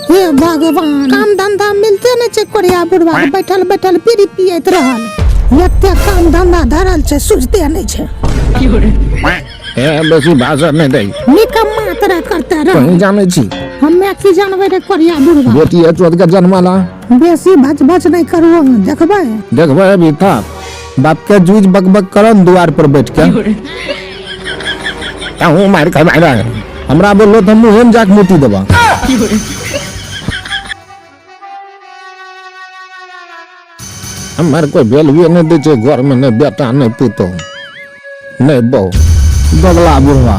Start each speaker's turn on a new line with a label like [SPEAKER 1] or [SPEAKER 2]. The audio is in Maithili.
[SPEAKER 1] हे भगवान, काम धंधा मिलते नहि छै। कोरिया बुढ़वा के बैठल बैठल बीड़ी पियैत रहल। एते काम धंधा धरल छै, सुझते नहि छै।
[SPEAKER 2] ए, बेसी भाषण नहि दै।
[SPEAKER 1] निकम्मा तरह करते रह।
[SPEAKER 2] कहीं जानै छी?
[SPEAKER 1] हमे की जानबै रे कोरिया बुढ़वा?
[SPEAKER 2] बेटी है चोद के जन्मला।
[SPEAKER 1] बेसी भच भच नहि करू, अहाँ देखबै।
[SPEAKER 2] देखबै अभी था बाप के जूझ बक बक करन दुआर पर बैठ के कहूँ मार खबाय रहे। हमरा बोललो तऽ मुँहे में जाके मोती देबा। हमर कोई वैल्यूए नहि दै छै घर में, नहि बेटा, नहि पुतोह, नहि बहू, दोगला बुढ़वा।